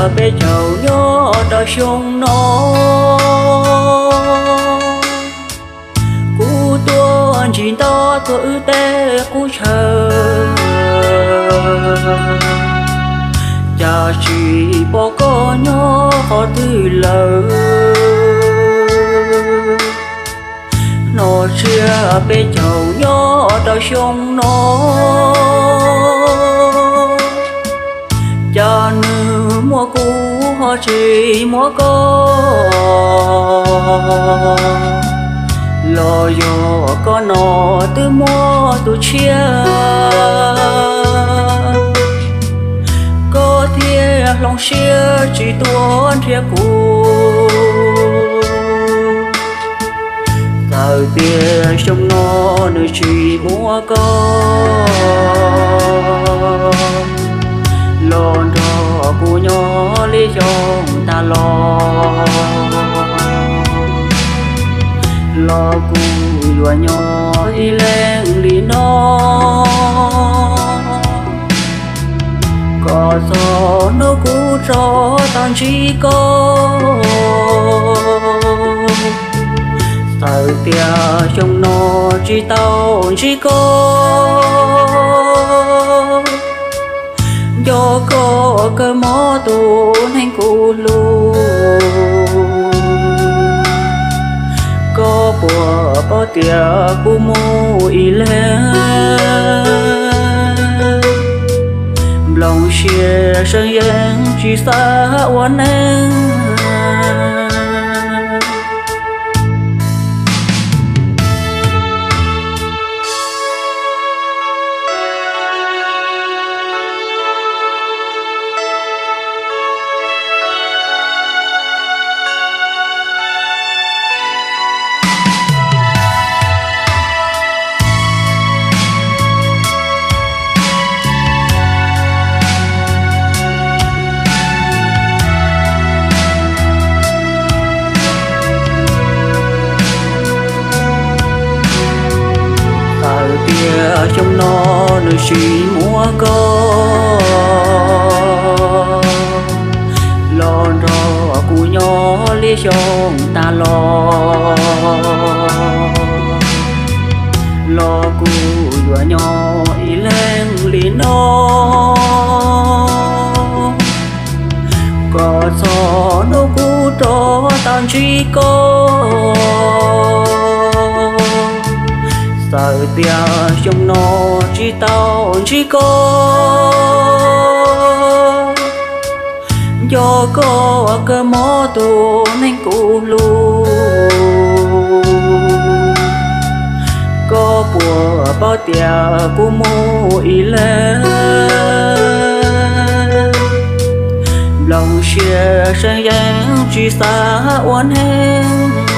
Peb caug nyob rau xyoo no, kuv tuaj ntsis nto tuaj wb tej qub chaw, cas tsis pom koj nyob qhov twg lawm. Hnov tshiab peb caug nyob rau xyoo no, cas nws muaj kuv ho tsis muaj koj, los yog koj no twb muaj tus tshiab. Koj thiaj hloov siab tsis tuaj nrhiav kuv, txawm tias xyoo no nws tsis muaj koj, los nrog kuv nyob li xyoo tas los, los kuv yuav nyob ib leeg li no. Kom txog hnub kuv rov tau ntsib koj, txawm tias xyoo no tsis tau ntsib koj, nco koj kawg mob tus neeg kuv hlub. Koj puas paub tias kuv mus ib leeg, nplooj siab seev yeej tsis xav ua neeg. Txawm tias xyoo no nws tsis muaj koj, los nrog kuv nyob li xyoo tas los, los kuv yuav nyob ib leeg li no. Kom txog hnub kuv rov tau ntsib koj, txawm tias xyoo no tsis tau ntsib koj, nco koj kawg mob tus neeg kuv hlub. Koj puas paub tias kuv mus ib leeg, nplooj siab seev yeej tsis xav ua neeg.